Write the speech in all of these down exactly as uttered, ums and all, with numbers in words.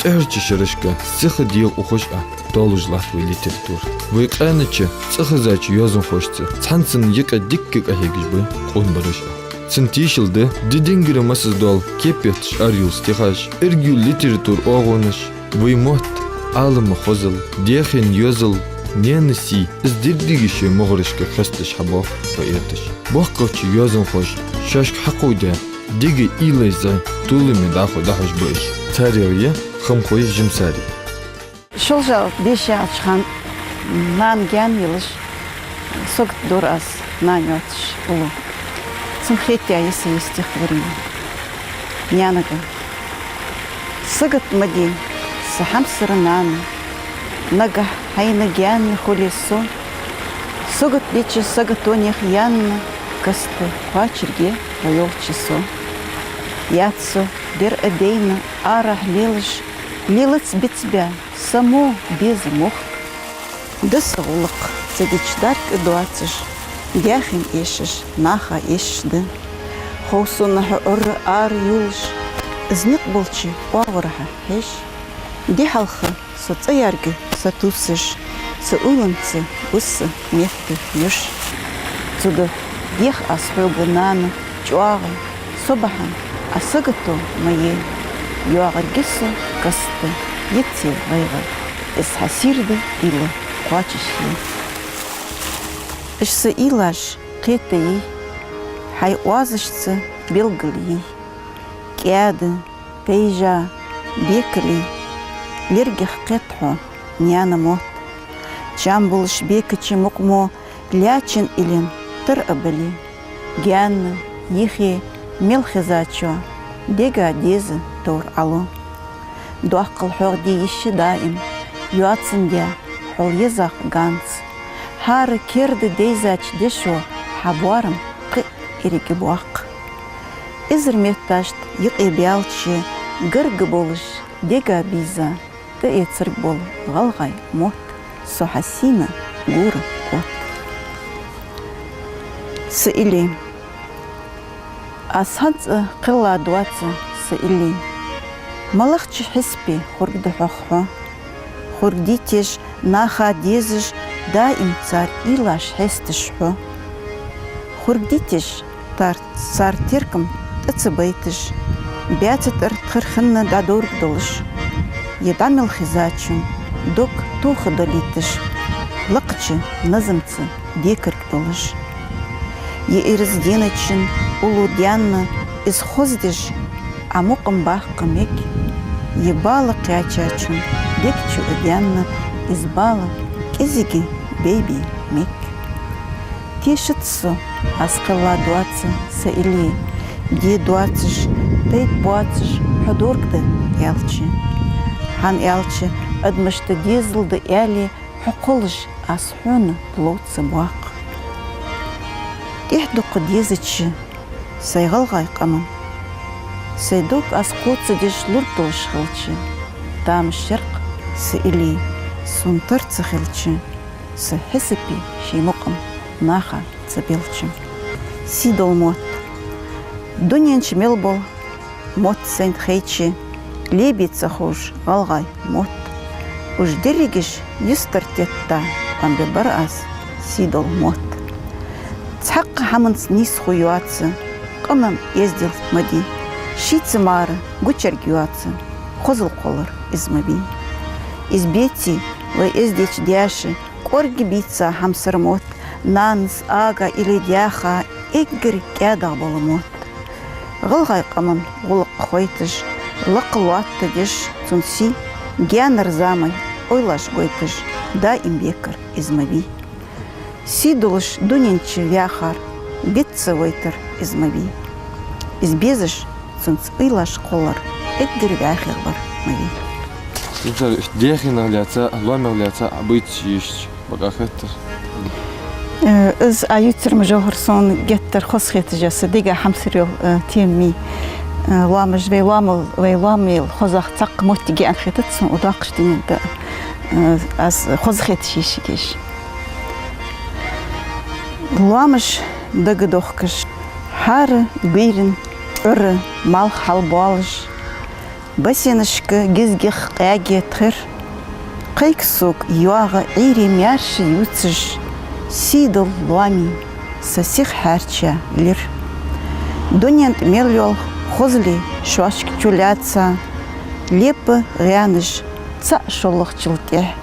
тӀехьарча шерашка сиха дегӀа ухаш а долаш латт вай литература. Вай къаьнача цӀихезача йоазонхошца цхьанне цун юкъе дикка къахьегаш ба къонабараш а. Цун тешал да ди дингара массаза дола кеппеташ араювла стихаш, эргаювла литература оагӀонаш, вай мотт, Ӏалама хозал, даьхен йозал, наьна сий, из деррига шоай мугӀарашка хесташ хьабоах поэташ. БоккхагӀча йоазонхоша шоашка хьакховдаь дега уйлай зӀи толаме дӀахо дӀахьош ба уж. Царех я Хамхой Жимсари. Шолжа дешаяьча хана нана гаьна елаш, сагота дар аз, нана йоацаш уллув. Цунна хетаяь я са ер стихотворени. Наьнага. Сагота ма де, са хьамсара нана, нагахьа хьайна гаьна хуле со. Сагота деча саготонех янна, каста кхоачаргья хьо йолча со. Яц со дер а дайна арахьа лелаш, лелац бицбаь са мо беза мохк. Да са гӀулакх, ца дича дарг а доацаш, даьхен эшаш, наха эшаш да. Хов сона хьо Ӏуйра ара юлаш, из никъ болча оагӀорахьа хьеж. Ди хьалха со цӀаярга сатувсаш, са уйланца бус са метта юш. Цудухьа дех аз хьога, нана, чӀоагӀа, со бахьан Ӏа сагото ма е. ЙоагӀаргья со каста, йицъе гӀайгӀа, из хьа сийрда уйла кхоачашъе. Уж са уйлаш кхетаде, хьай оазашца белгалъе. КӀаьда, пайжа, бекали лергех кхет хьо, наьна мотт. Чам болаш бекача мукъамо лаьчан илен тара а бале, гаьна, йихе мел хезачоа дега деза товр Ӏолу. Доаккхал хьох де йиш я даим, йоацандаь хьол езагӀа ганз. ХӀара керда дайзача дешо хьа боарам кхы а эрга боаккх. Эзар метташта юкъе баьлча, гарга болаш дега бийза, тӀаэцаргбола гӀалгӀай мотт, со хьа сийна гора отт. Са илли. Аз хӀанз а кхелла доаца са илли. МалагӀча хьисапе хургда хьох хьо. Хургдий теш наха дезаш, даим цар уйлаш хьесташ хьо. Хургдий теш тар-, цар теркам тӀа ца байташ, баьца тӀара тхар хинна дӀадорг долаш, е дӀа мел хезачун дог тоха далийташ, лакхача назамца декарг долаш. Е ираз деначун уллув даьнна из хоздеш, Ӏа мукъам баккха мег, е бала кхаьчачун дег чу а даьнна, из бала кӀезига бейбе мег. Тешац со, аз кхелла доаца са илли, де доацаш, пайда боацаш хьо дорг да аьлча. ХӀана аьлча, адамашта дезал да аьле, хьо кхоллаш аз хьона ловца боаккх. ТӀехьдукха дезача сай гӀалгӀай къаман сай дог аз кхоачадеш лург долаш хилча, тамаш шеркъ са илли сона тара ца хилча, са хьисапе ший мукъам наха ца белча. Сий дола мотт. Дунен чу мел бола мотт сайна хайча, лебе ца ховш гӀалгӀай мотт. Уж дерригаш юстара тетта, къамбе бар аз сий дола мотт. Цхьаккха хӀаманца нийсхо йоаца, къаман эздел ма де, шийца мара гучаярг йоаца, хозал кхоллар из ма бий. Из беций вай эздийча даьша кӀоарга бийца хьамсара мотт, нанас ага илли даьха эггара кӀаьдагӀа бола мотт. ГӀалгӀай къаман гӀулакх хойташ, лакха лоаттадеш цун сий, гаьнара замай ойлаш гойташ, даим бекар из ма бий. Сий долаш дунен чу ваьхар вицца вайтар из ма вий. Из безаш цунца уйлаш кхоллар эггара ваьхегӀа бар ма вий. Цар даьхенах лаьца, лоамех лаьца а байташ йийшача бакъахетар. Э, из Ӏа ювцар ма, Жовхар, сона геттара хоза хеташ я, са дега хьамсара йола, э, тема я. Э, лоамаш, вай лоамал, вай лоамел хозагӀа цхьаккха моттиг я аьнна хетац сона, укх доккхача дунен тӀа, э, аз хоза хеташ йийшача. Лоамаш дагадохкаш, хӀара гуйран Ӏуйра малх хьалбоалаш, Басенашка гизгех къаьге тхир, кхайк сога йоагӀа Ӏуйре маьрша ювцаш, сийдола лоамий, са сиха хьаьрча лир. Дунен тӀа мел йола хозал шоашка чулаьца, лепа гӀаьнаш цаӀ шоллагӀчул тӀехьа.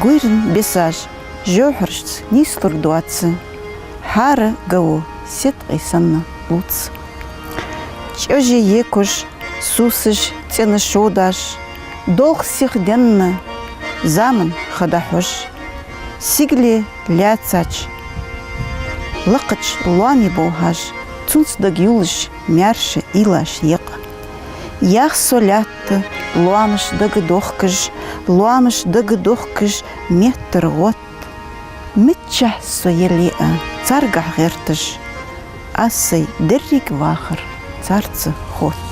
Гуйран бесаш жовхьарашца нийслур доаца, хӀара гӀаво седкъий санна лувц. ЧӀожий екуш, сусаш цӀена шодаш, долх сиха денна, заман ха дӀахьош. Сигале лаьцача лакхача лоаме бовхьаш, цунца дага юллаш маьрша уйлаш екъа. Ях со лаьтта лоамаш дага дохкаш, лоамаш дага дохкаш меттара гӀод. Миччахьа со яле а царгахьа гӀерташ, аз сай деррига вахар царца хотт.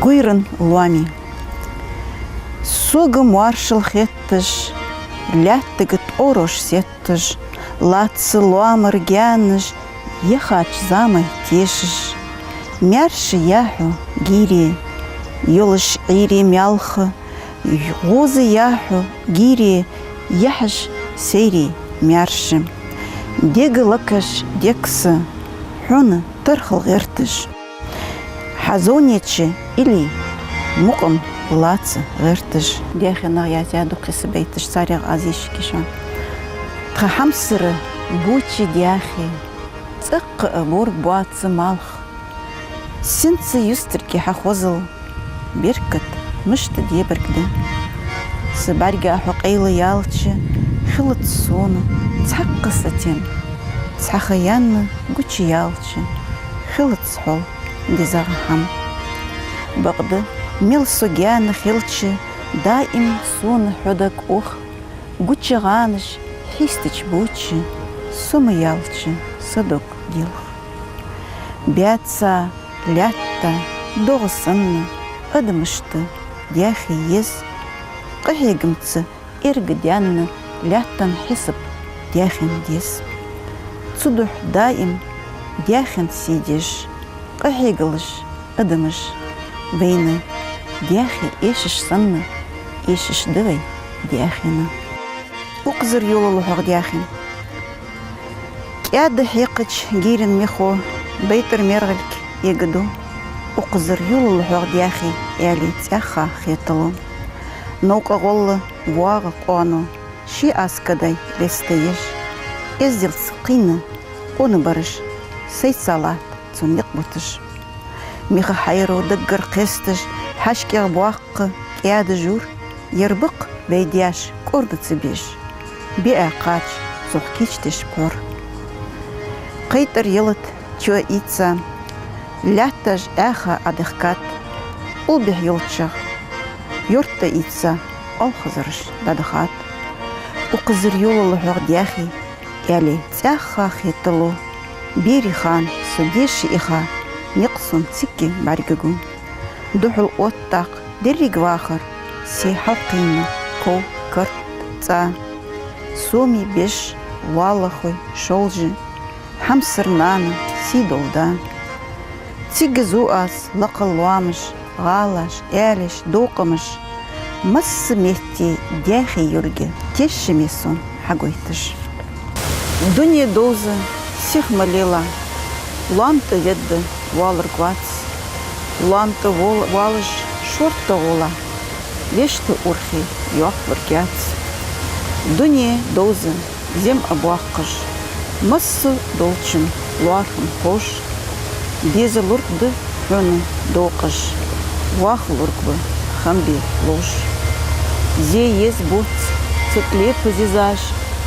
Гуйран лоаме. Сога моаршал хетташ, лаьттага тӀорош сетташ, лаьца лоамара гаьнаш, яхача замай тешаш. Маьрша я хьо, гуйре, йолаш Ӏуйре маьлха, гӀоза я хьо, гуйре, яхьаш сайре маьрша. Дега лакхаш дегса, хьона тархал гӀерташ, хьа зовнеча илий мукъам лаца гӀерташ. Даьхенах яздаь да укх са байташ, царех аз йишшагӀа шоана. Тха хьамсара боча даьхе, цӀаккха а бора боаца малх. Синца юстаргья хьа хозал, беркат мишта дебарг да. Са бӀарга хьо къайла ялча, хилац сона цхьаккха сатем. Цхьа ха яьнна гучаяьлча, хилац хьол дезагӀа хӀама. Бакъда, мел со гаьна хилча, даим сона хьо дага ух. Гуча гӀанаш хьестача боча, со ма ялча, са дог делх. Баьца, лаьтта, догӀа санна, адамашта даьхе еза, къахьегамца эрга даьнна, лаьттан хьисап даьхен деза. Цудухьа даим даьхен сий деш, къахьегалаш, адамаш, вайна даьхе эшаш санна, эшаш да вай даьхена. Укхазара йолалу хьогӀ даьхен. КӀаьда хьекхача гуйран мехо байтӀара мергӀилг эга ду. Укхазара йолалу хьогӀ даьхе, аьле, цӀаьхха хеталу. Новкъа гӀолла воагӀа къоано, ший аз кадай леста еш. Эздел ца кхийна, къона бараш, сайца латт цун никъ буташ. Миха хьайро даггара кхесташ, хьашкӀегӀа боккха кӀаьда жур, ер бакъ вай даьша кӀорда ца беш, биа кхача цох кийчдеш пхьор. КхайтӀара ялат чо ийца, лаьтташ Ӏаьха Ӏадахкат, улбехь йолчах юрта ийца, оалхазараш дӀадахат. Укхазара йолалу хьогӀ даьхе, аьле, цӀаьхха хеталу. Берий хана со деша иха, никъ сона цигга бӀаргагу. Духьал оттакх деррига вахар, се хьалкхийна ков, карт, цӀа. Соми беш, валахой, шолжа, хьамсара нана, сийдола да. Цигга зу аз лакхал лоамаш, гӀалаш, аьлеш, докъамаш, масса метте даьхе юрга тешаме сона хьагойташ. Дуне довза сиха ма лела, лоам тӀа ведда воаларг вац. Лоам тӀа вол-, воалаш шортта гӀолла, вешта урхе йоккхалург яц. Дуне довза зем а боаккхаш, масса долчун лоархӀам ховш, дезалург да хьона докъаш, вахалург ба хам бе ловш. Зе еза буц, цу тӀа лепа зизаш,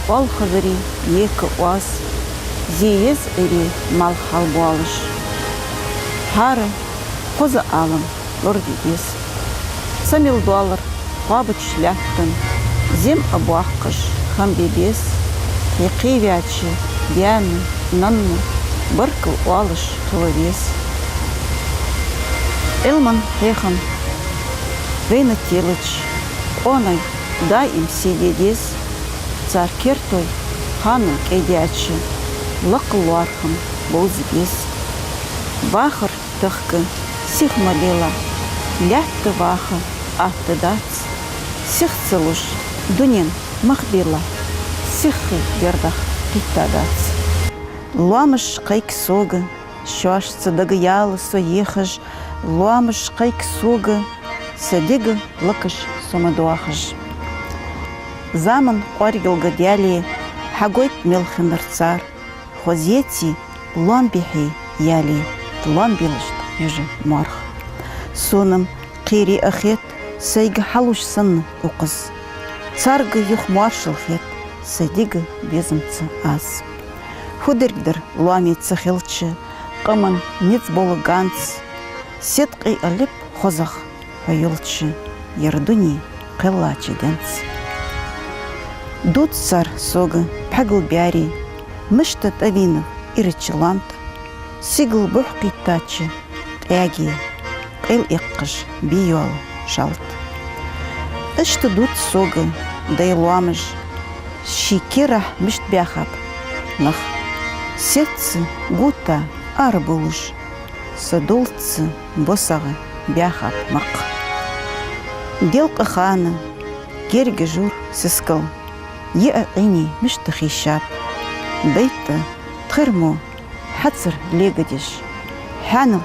оалхазарий ека оаз, зе еза Ӏуйре малх хьалбоалаш. ХӀара хоза Ӏалам лораде деза. Ца мел доаллар кхоабача лаьттан зем а боаккхаш хам бе беза, хье кхеваьча даьна, нанна баркал оалаш хила веза. Ӏилман хьехам вайна телача, къоаной даим сий де деза, цар кертой ханна кӀайдаьча, лакхал лоархӀам бовза беза. Вахар тахка Сих ма лелахь, лаьтта ваха атта дац. Сих ца луш, дунен мах белахь, сихи бердах кхийтта дац. Лоамаш кхайк сога, шоашца дагаяла со ехаш, лоамаш кхайк сога, са дега лакхаш со ма доахаш. Заман кӀоаргалга даьле, хьагойт мел хиннар цар, хоза еций лоам бихье яле, лоам белаш да южа моархӀ. Сона-м кхерий а хет, сайга хьалуш санна укхаз. Царга юха моаршал хет са дега безамца аз. Фу дерг дар лоаме ца хилча, къаман низ бола ганз, седкъий а леп хозагӀа хьо йолча, ер дуне кхеллача денз. Дувц цар сога пхьагал баьри, мишта тӀавийнав ирача лоам тӀа, сигала бухь кхийттача тӀаьге къел эккхаш бе йола шалта. Иштта дувц сога дай лоамаш, ший керахь мишта баьхаб нах. Сецца гута арабувлаш, са дулца босагӀа баьхаб мах. Делкъа хана, герга жур сискал, йиъ Ӏийне мишта хийшаб, байтта тхир мо хьацар легадеш, хьаьнал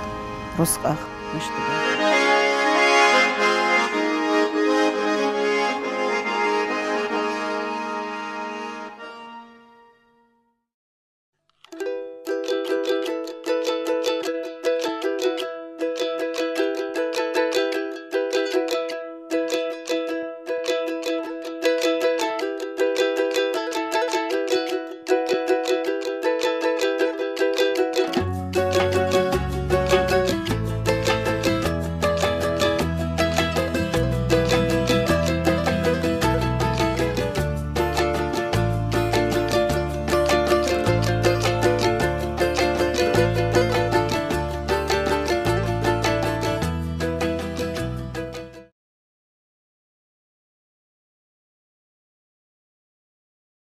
рузкъах мишта баьб.